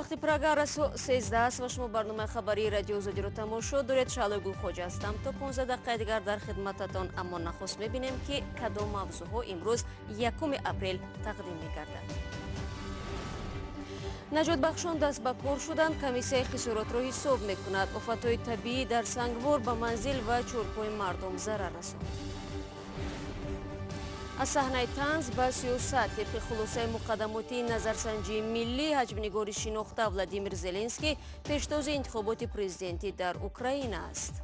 Вақти Прага расо 13 аст ва шумо барномаи хабарии Радиои Озодиро тамошо доред. Шаълои Гулхоҷа ҳастам. То 15 дақиқаи дигар дар хидмататон. Аммо нахуст мебинем, ки кадом мавзӯъҳо имрӯз 1 апрел тақдим мегардад. Наҷотбахшон даст ба кор шуданд. Комиссияи хисоротро ҳисоб мекунад. Офатҳои табиӣ дар Сангвор ба манзил ва чорпои мардум зарар расонд. Аз саҳнаи танз ба сиёсат. Тибқи хулосаи муқаддамотии назарсанҷии миллӣ, ҳаҷвнигори шинохта Владимир Зеленский пештози интихоботи президентӣ дар Украина аст.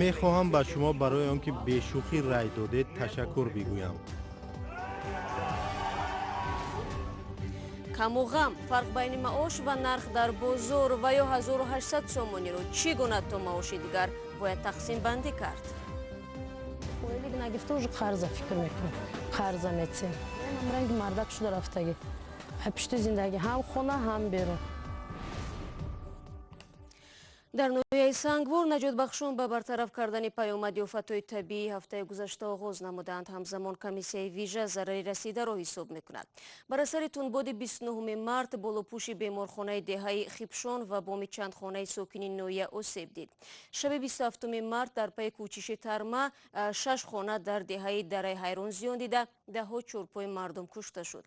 Мехоҳам ба шумо барои он ки бешӯхӣ рай додед, ташаккур бигӯям. Каму ғам, фарқ байни маош ва нарх дар бозор ва ё 1800 сомониро чӣ гуна то маоши дигар бояд тақсимбандӣ кард. Нагифта уже қарза фикр мекунем, қарза метсем. Ранги мардак шуда рафтагӣ. Пишти зиндагӣ ҳам хона, ҳам берун. Дар ноҳияи Сангвор наҷотбахшон ба бартараф кардани паёмади офатҳои табиӣ ҳафтаи гузашта оғоз намуданд. Ҳамзамон комиссияи вижа зарари расидаро ҳисоб мекунад. Бар асари тунбоди 29 март болопӯши беморхонаи деҳаи Хипшон ва боми чанд хонаи сокини ноҳия осеб дид. Шаби 27 март дар пайи кӯчиши тарма 6 хона дар деҳаи Дараи Ҳайрон зиён дида, даҳҳо чорпои мардум кушта шуд.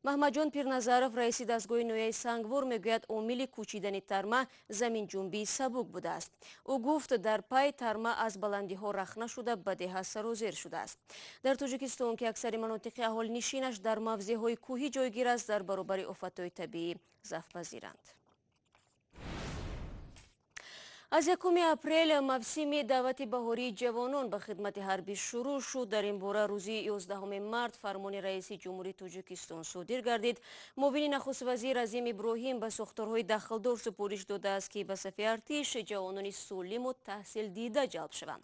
Маҳмадҷон Пирназаров, раиси дастгоҳи ноҳияи Сангвор, мегӯяд, омили кӯчидани тарма заминҷунбии сабук будааст. Ӯ гуфт, дар пай тарма аз баландиҳо рахна шуда, ба деҳа сарозер шудааст. Дар Тоҷикистон, ки аксари манотиқи аҳолинишинаш дар мавзеъҳои кӯҳӣ ҷойгир аст, дар баробари офатҳои табиӣ зафпазиранд. Аз 1 апрел мавсими даъвати баҳории ҷавонон ба хидмати ҳарбӣ шурӯъ шуд. Дар ин бора рӯзи 11 март фармони раиси Ҷумҳурии Тоҷикистон содир гардид. Муовини нахуствазир Азим Иброҳим ба сохторҳои дахлдор супориш додааст, ки ба сафи артиш ҷавонони солиму таҳсилдида ҷалб шаванд.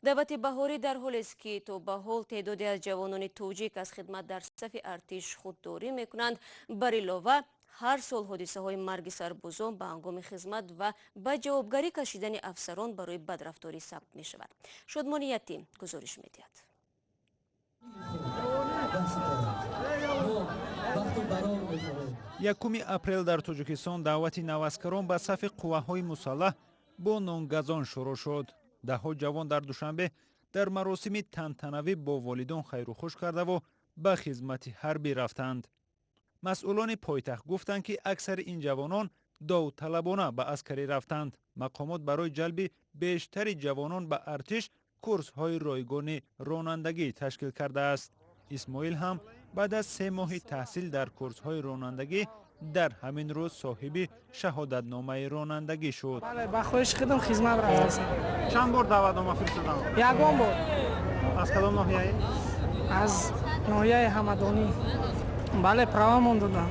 Даъвати баҳорӣ дар ҳолест, ки то ба ҳол теъдоде аз ҷавонони тоҷик аз хидмат дар сафи артиш худдорӣ мекунанд. Бар илова, ҳар сол ҳодисаҳои марги сарбозон ба ҳангоми хизмат ва ба ҷавобгарӣ кашидани афсарон барои бадрафторӣ сабт мешавад. Шодмони Ятим гузориш медиҳад. 1 апрел дар Тоҷикистон даъвати наваскарон ба сафи қувваҳои мусаллаҳ бо нонгазон шурӯъ шуд. Даҳҳо ҷавон дар Душанбе дар маросими тантанавӣ бо волидон хайрухуш кардаву ба хизмати ҳарбӣ рафтанд. Масъулони пойтахт гуфтанд, ки аксари ин ҷавонон довталабона ба аскарӣ рафтанд. Мақомот барои ҷалби бештари ҷавонон ба артиш курсҳои ройгони ронандагӣ ташкил кардааст. Исмоил ҳам баъд аз 3 моҳи таҳсил дар курсҳои ронандагӣ дар ҳамин рӯз соҳиби шаҳодатномаи ронандагӣ шуд. Ба хоҳиши худам хизмат рафтам. Чанд бор даъватнома фиристодам? Ягон бор. Аз кадом ноҳияе? Аз ноҳияи Ҳамадонӣ. Бале, правамон додам.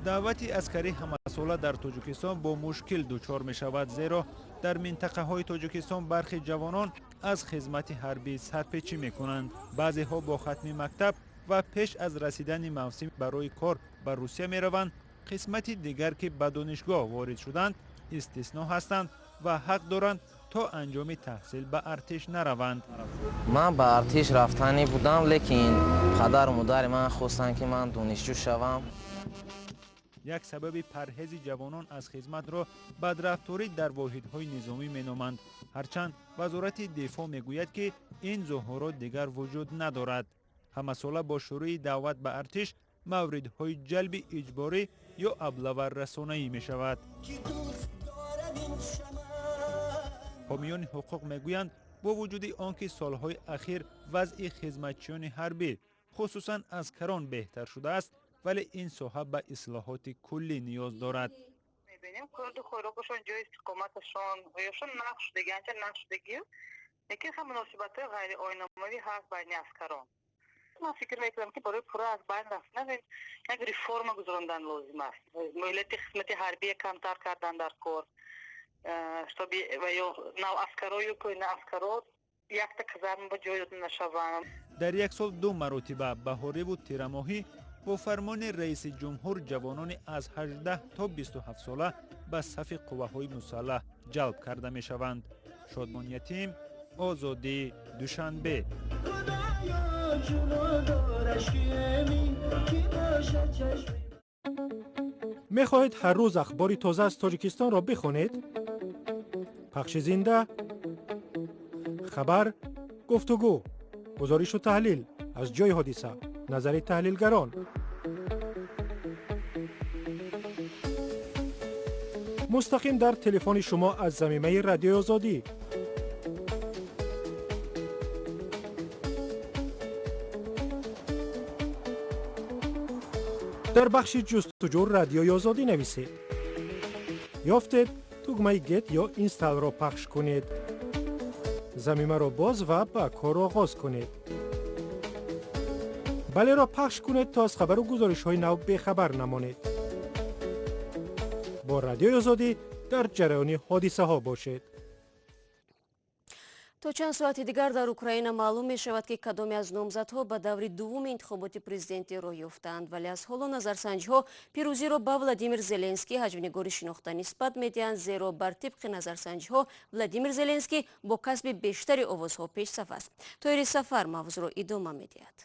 Даъвати аскарӣ ҳамасола дар Тоҷикистон бо мушкил дучор мешавад, зеро дар минтақаҳои Тоҷикистон бархи ҷавонон аз хизмати ҳарбӣ сарпечӣ мекунанд. Баъзеҳо бо хатми мактаб ва пеш аз расидани мавсим барои кор ба Русия мераванд. Қисмати дигар, ки ба донишгоҳ ворид шуданд, истисно ҳастанд ва ҳақ доранд то анҷоми таҳсил ба артиш нараванд. Ман ба артиш рафтанӣ будам, лекин падару модари ман хостанд, ки ман донишҷӯ шавам. Як сабаби парҳези ҷавонон аз хизматро бадрафторӣ дар воҳидҳои низомӣ меноманд. Ҳарчанд Вазорати дифоъ мегӯяд, ки ин зуҳурот дигар вуҷуд надорад. Ҳамасола бо шурӯи даъват ба артиш мавридҳои ҷалби иҷборӣ ё аблава расонаӣ мешавад. Ҳомиёни ҳуқуқ мегӯянд, бо вуҷуди он ки солҳои ахир вазъи хизматчиёни ҳарбӣ, хусусан аскарон, беҳтар шудааст, вале ин соҳа ба ислоҳоти куллӣ ниёз дорад. Мебинем, хӯрду хӯрокашон, ҷои истиқоматашон ёшон нақш шудагӣ, анча нақш шудагӣ, лекин ҳам муносибатҳои ғайриоиномавӣ ҳаст байни аскарон. Ман фикр мекунам, ки барои пурра аз байн рафтан як реформа гузарондан лозим аст. Муҳлати хизмати ҳарбия камтар кардан дар кор, чтобы ва ё нав аскарою кӯҳна аскаро якта казарма ба ҷой дода нашаванд. Дар як сол 2 маротиба, баҳориву тирамоҳӣ, бо фармони раиси ҷумҳур ҷавонони аз 18 то 27 сола ба сафи қувваҳои мусаллаҳ ҷалб карда мешаванд. Шодмон Ятим, Озодӣ, Душанбе. Мехоҳед ҳар рӯз ахбори тоза аз Тоҷикистонро бихонед? Пахши зинда, хабар, гуфтугӯ, гузоришу таҳлил аз ҷойи ҳодиса, назари таҳлилгарон. Мустақим дар телефони шумо аз замимаи Радиои Озодӣ. Дар бахши ҷустуҷӯ Радиои Озодӣ нависед. Ёфтед, тугмаи Get ё Install ро пахш кунед. Замимаро боз ва ба кор оғоз кунед. Балеро пахш кунед, то аз хабару гузоришҳои нав бехабар намонед. Бо Радиои Озодӣ дар ҷараёни ҳодисаҳо бошед. То чанд соати дигар дар Украина маълум мешавад, ки кадоме аз номзадҳо ба даври дуввуми интихоботи президентӣ роҳ ёфтаанд, вале аз ҳоло назарсанҷиҳо пирӯзиро ба Владимир Зеленский, ҳаҷвнигори шинохта, нисбат медиҳанд, зеро бар тибқи назарсанҷиҳо Владимир Зеленский бо касби бештари овозҳо пешсаф аст. Тоири Сафар мавзӯъро идома медиҳад.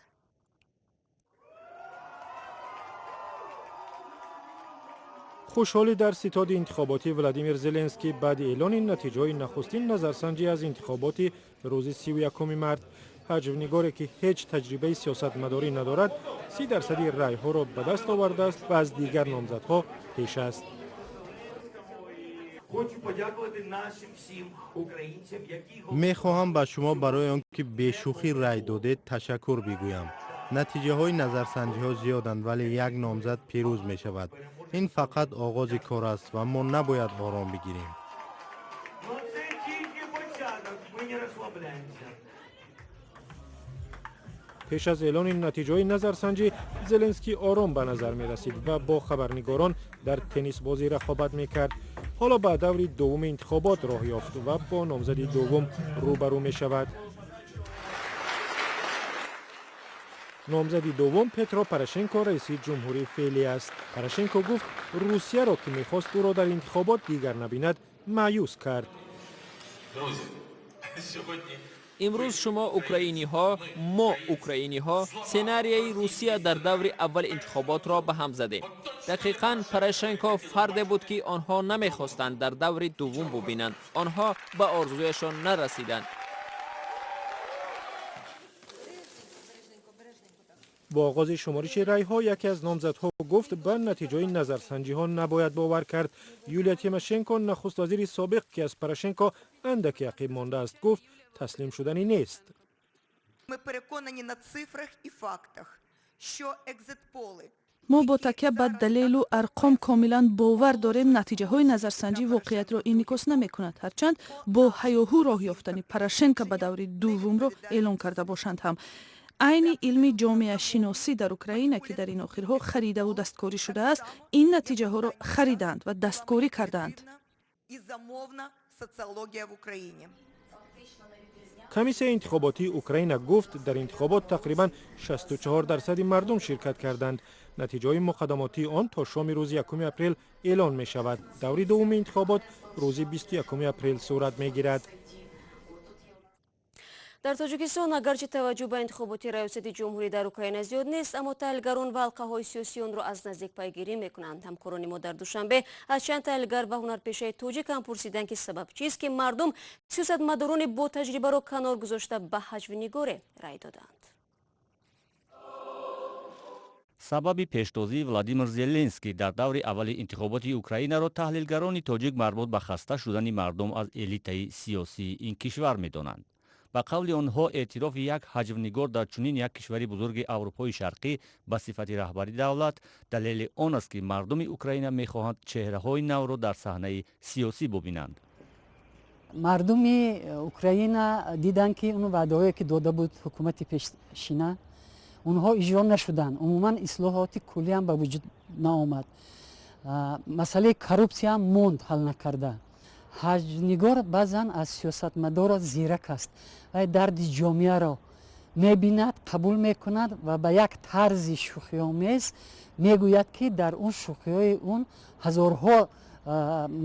Хушҳолӣ дар ситоди интихоботии Владимир Зеленский баъди эълони натиҷаҳои нахустин назарсанҷӣ аз интихоботи рӯзи 31 март. Ҳаҷвнигоре, ки ҳеҷ таҷрибаи сиёсатмадорӣ надорад, 30% райҳоро ба даст овардааст ва аз дигар номзадҳо пеш аст. Мехоҳам ба шумо барои он ки бешӯхӣ рай додед, ташаккур бигӯям. Натиҷаҳои назарсанҷиҳо зиёданд, вале як номзад пирӯз мешавад. Ин фақат оғози кор аст ва мо набояд ором бигирем. Пеш аз эълони натиҷаҳои назарсанҷӣ Зеленский ором ба назар мерасид ва бо хабарнигорон дар теннисбозӣ рақобат мекард. Ҳоло ба даври дуввуми интихобот роҳ ёфт ва бо номзади дуввум рӯбарӯ мешавад. Номзади дуввум Петро Порошенко, раиси ҷумҳурии феълӣ аст. Порошенко гуфт, Русияро, ки мехост ӯро дар интихобот дигар набинад, маъюс кард. Имрӯз шумо украиниҳо, мо украиниҳо сценарияи Русия дар даври аввали интихоботро ба ҳам задем. Дақиқан Порошенко фарде буд, ки онҳо намехостанд дар даври дуввум бубинанд. Онҳо ба орзуяшон нарасиданд. Бо оғози шумориши райҳо яке аз номзадҳо гуфт, ба натиҷаи назарсанҷиҳо набояд бовар кард. Юлия Тимошенко, нахуствазири собиқ, ки аз Порошенко андаке ақиб мондааст, гуфт, таслим шуданӣ нест. Ми переконані на цифрах і фактах, що екзитполи Мо бо такя ба далелу арқом комилан бовар дорем, натиҷаҳои назарсанҷӣ воқеиятро инъикос намекунад, ҳарчанд бо ҳаёҳу роҳ ёфтани Порошенко ба даври дуввумро эълон карда бошанд ҳам. Айни илми ҷомеашиносӣ дар Украина, ки дар ин охирҳо харидаву дасткорӣ шудааст, ин натиҷаҳоро харидаанд ва дасткорӣ кардаанд. І замовна соціологія в Україні. Комиссияи интихоботии Украина гуфт, дар интихобот тақрибан 64% мардум ширкат карданд. Натиҷаҳои муқаддамотии он то шоми рӯзи 1 апрел эълон мешавад. Даври дуввуми интихобот рӯзи 21 апрел сурат мегирад. Дар Тоҷикистон агарчи таваҷҷӯҳ ба интихоботи раёсати ҷумҳурӣ дар Украина зиёд нест, аммо таҳлилгарон ва ҳалқаҳои сиёсии онро аз наздик пайгирӣ мекунанд. Ҳамкорони мо дар Душанбе аз чанд таҳлилгар ва ҳунарпешаи тоҷик ҳам пурсиданд, ки сабаб чист, ки мардум сиёсатмадорони бо таҷрибаро канор гузошта ба ҳаҷвнигоре рай доданд. Сабаби пештозии Владимир Зеленский дар даври аввали интихоботи Украинаро таҳлилгарони тоҷик марбут ба хаста шудани мардум аз элитаи сиёсии ин кишвар медонанд. Ба қавли онҳо, эътирофи як ҳаҷвнигор дар чунин як кишвари бузурги Аврупои Шарқӣ ба сифати раҳбари давлат далели он аст, ки мардуми Украина мехоҳанд чеҳраҳои навро дар саҳнаи сиёсӣ бубинанд. Мардуми Украина диданд, ки он ваъдаҳое, ки дода буд ҳукумати пешшина, онҳо иҷро нашуданд. Умуман ислоҳоти куллиам ба вуҷуд наомад. Масъалаи коррупсияам монд ҳал накарда. Ҳаҷвнигор баъзан аз сиёсатмадоро зирак аст ва дарди ҷомеаро мебинад, қабул мекунад ва ба як тарзи шӯхиомез мегӯяд, ки дар он шӯхиҳои он ҳазорҳо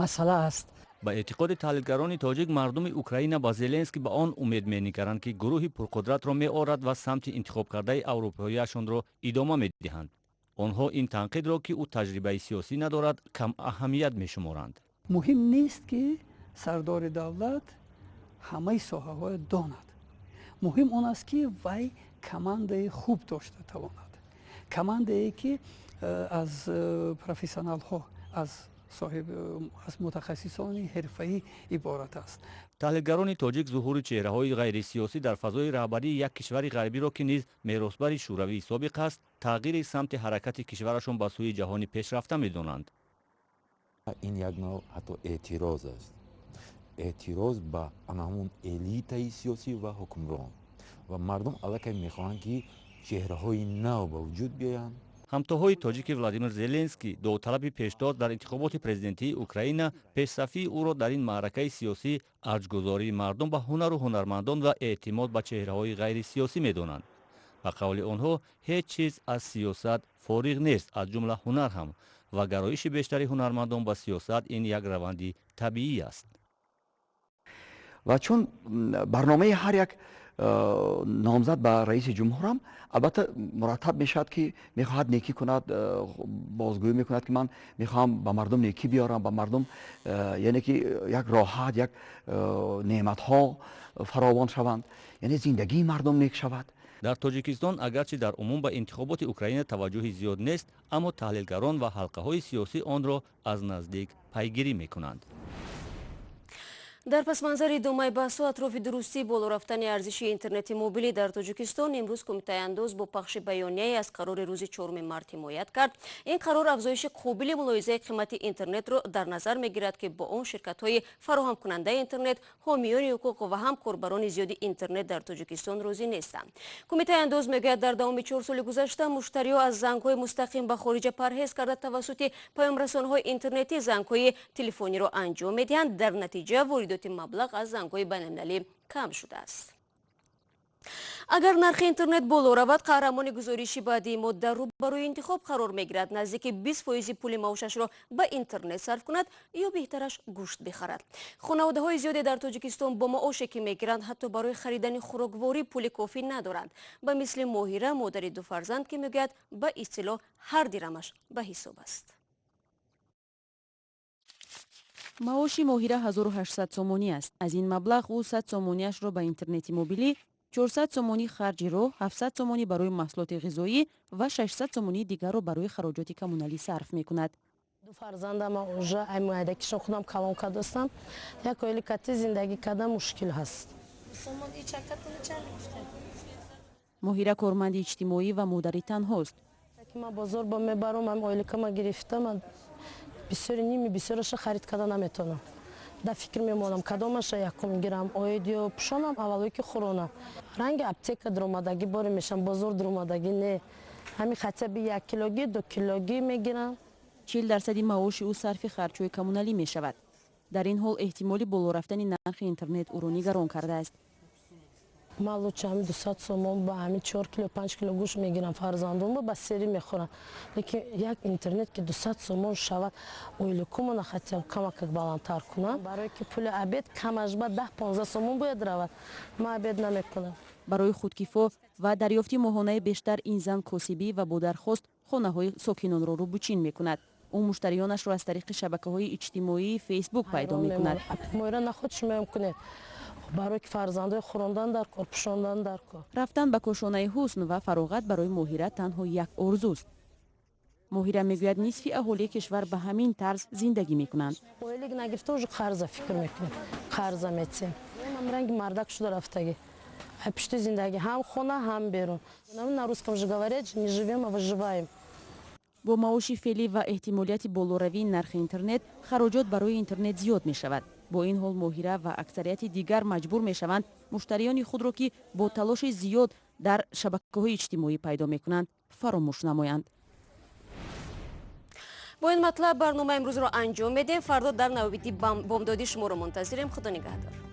масъала аст. Ба эътиқоди таҳлилгарони тоҷик, мардуми Украина ба Зеленский ба он умед менигаранд, ки гурӯҳи пурқудратро меорад ва самти интихобкардаи аврупоияшонро идома медиҳанд. Онҳо ин танқидро, ки ӯ таҷрибаи сиёсӣ надорад, камаҳамият мешуморанд. Муҳим нест, ки сардори давлат ҳамаи соҳаҳоро донад. Муҳим он аст, ки вай командаи хуб дошта тавонад, командае, ки аз профессионалҳо, аз соҳиб, аз мутахассисони ҳирфаӣ иборат аст. Таҳлилгарони тоҷик зуҳури чеҳраҳои ғайрисиёсӣ дар фазои раҳбарии як кишвари ғарбиро, ки низ меросбари Шӯравии собиқ аст, тағйири самти ҳаракати кишварашон ба сӯи ҷаҳони пешрафта медонанд. Ин як навъ ҳатто эътироз аст, эътироз ба ана ҳамун элитаи сиёсӣ ва ҳукмрон, ва мардум аллакай мехоҳанд, ки чеҳраҳои нав ба вуҷуд биёянд. Ҳамтоҳои тоҷики Владимир Зеленский, довталаби пешдод дар интихоботи президентии Украина, пешсафии ӯро дар ин маъракаи сиёсӣ арҷгузории мардум ба ҳунару ҳунармандон ва эътимод ба чеҳраҳои ғайрисиёсӣ медонанд. Ба қавли онҳо, ҳеҷ чиз аз сиёсат фориғ нест, аз ҷумла ҳунар ҳам, ва гароиши бештари ҳунармандон ба сиёсат ин як раванди табиӣ аст. Ва чун барномаи ҳар як номзад ба раиси ҷумҳурам албатта мураттаб мешавад, ки мехоҳад некӣ кунад, бозгӯӣ мекунад, ки ман мехоҳам ба мардум некӣ биёрам, ба мардум, яъне ки як роҳат, як неъматҳо фаровон шаванд, яъне зиндагии мардум нек шавад. Дар Тоҷикистон агарчи дар умум ба интихоботи Украина таваҷҷӯҳи зиёд нест, аммо таҳлилгарон ва ҳалқаҳои сиёсӣ онро аз наздик пайгирӣ мекунанд. Дар пасманзари идомаи баҳсу атрофи дурустии боло рафтани арзиши интернети мобилӣ дар Тоҷикистон, имрӯз Кумитаи андоз бо пахши баёнияе аз қарори рӯзи 4 март ҳимоят кард. Ин қарор афзоиши қобили мулоҳизаи қимати интернетро дар назар мегирад, ки бо он ширкатҳои фароҳамкунандаи интернет, ҳомиёни ҳуқуқ ва ҳам корбарони зиёди интернет дар Тоҷикистон розӣ нестанд. Кумитаи андоз мегӯяд, дар давоми 4 соли гузашта муштариҳо аз зангҳои мустақим ба хориҷа парҳез карда, тавассути паёмрасонҳои интернетӣ зангҳои телефониро анҷом медиҳанд. Дар натиҷа воридоти маблағ аз зангҳои байналмилалӣ кам шудааст. Агар нархи интернет боло равад, қаҳрамони гузориши баъдии мо дар рӯбарӯи интихоб қарор мегирад: наздики 20 фоизи пули маошашро ба интернет сарф кунад ё беҳтараш гӯшт бихарад. Хонаводаҳои зиёде дар Тоҷикистон бо маоше, ки мегиранд, ҳатто барои харидани хӯрокворӣ пули кофӣ надоранд, ба мисли Моҳира, модари ду фарзанд, ки мегӯяд, ба истилоҳ ҳар дирамаш ба ҳисоб аст. Маоши Моҳира 1800 сомонӣ аст. Аз ин маблағ ӯ 100 сомониашро ба интернети мобилӣ, 400 сомонӣ харҷи роҳ, 700 сомонӣ барои маҳсулоти ғизоӣ ва 600 сомонии дигарро барои хароҷоти коммуналӣ сарф мекунад. Ду фарзандама уже ай майдакишон худам калон кардастам. Як оили кати зиндагӣ кардан мушкил ҳаст. Моҳира корманди иҷтимоӣ ва модари танҳост. Ман бозор бо мебарам, ам ойликама гирифта, ман бисёри ними бисёраша харид карда наметавонам. Дар фикр мемонам, кадомаша якум гирам, оид ё пӯшонам аввалое ки хӯронам. Ранги аптека дуромадагӣ боре мешам, бозор дуромадагӣ не, ҳамин хотя бы 1 килогӣ, 2 килогӣ мегирам. 40 дарсади маоши ӯ сарфи харҷҳои коммуналӣ мешавад. Дар ин ҳол эҳтимоли боло рафтани нархи интернет ӯро нигарон кардааст. Ман лучше ҳамин 200 сомон ба ҳамин 4 кило, 5 кило гӯшт мегирам, фарзандонба ба сери мехӯрам. Лекин як интернет ки 200 сомон шавад, ойликумона хотя камакак баландтар кунам, барое ки пули обед камаш ба 10-15 сомон бояд равад. Ман обед намекунам. Барои худкифо ва дарёфти моҳонаи бештар ин зан косибӣ ва бо дархост хонаҳои сокинонро рӯбучин мекунад. Ӯ муштариёнашро аз тариқи шабакаҳои иҷтимоии Фейсбук пайдо мекунад. Моира наход шумоям кунед, барое ки фарзандои хӯрондан дар кор, пӯшондан дар кор. Рафтан ба кошонаи ҳусн ва фароғат барои Моҳира танҳо як орзуст. Моҳира мегӯяд, нисфи аҳолии кишвар ба ҳамин тарз зиндагӣ мекунанд. Ойлик нагирифта, уже қарза фикр мекунем, қарза метем. Ранги мардак шуда рафтагӣ, пушти зиндагӣ, ҳам хона, ҳам берун. На русском же говорят: не живем, а выживаем. Бо маоши феълӣ ва эҳтимолияти болоравии нархи интернет, хароҷот барои интернет зиёд мешавад. Бо ин ҳол Моҳира ва аксарияти дигар маҷбур мешаванд муштариёни худро, ки бо талоши зиёд дар шабакаҳои иҷтимоӣ пайдо мекунанд, фаромӯш намоянд. Бо ин матлаб барномаи имрӯзро анҷом медиҳем. Фардо дар навбати бомдодӣ шуморо мунтазирем. Худо нигаҳдор.